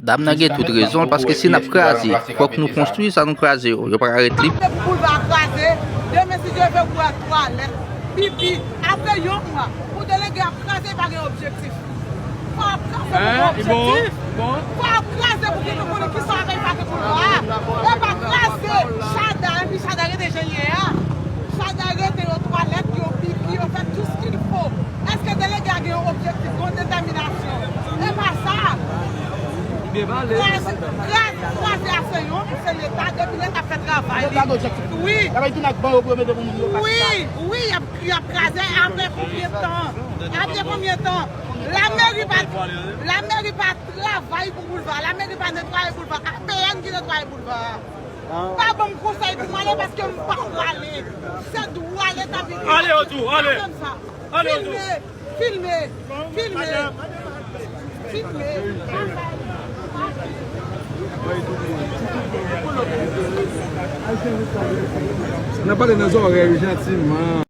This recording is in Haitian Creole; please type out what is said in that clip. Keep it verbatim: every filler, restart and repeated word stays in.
Dam nan gen tout rezon l, paske si n ap kraze, fòk nou konstwi sa nou kraze yo. Yo pa ka ret li. Depi boulva a kraze, demen si Dye vle ou wè twalèt, pipi, apre yon mwa, pou delege ap kraze, pa gen objektif. Fò ap kraze pou gen objektif. Fò ap kraze pou gen nou konnen kisa w ap fè pou boulva a. E pa kraze Chada, epi Chada rete jan l ye a. Chada rete, yo twalèt, yo pipi, yo fè tout ce qu'il faut. Èske delege a gen yon objektif, yon detèminasyon? E pa sa. Kraze, kraze, kraze a se yon, se Leta, depi Leta fè travay li. Wi. Wi, wi, y ap, y ap kraze, apre konbyen tan? Apre konbyen tan? Lameri pa, lameri pa travay pou boulva, lameri pa netwaye boulva, A P N ki netwaye boulva a. Pa ban m konsèy pou m ale paske m pa prale. Se dwa Leta vin. Ale, Odou, ale. Ale, Odou. Filme, filme, filme, filme. N ap pale nan zòrèy ou jantiman.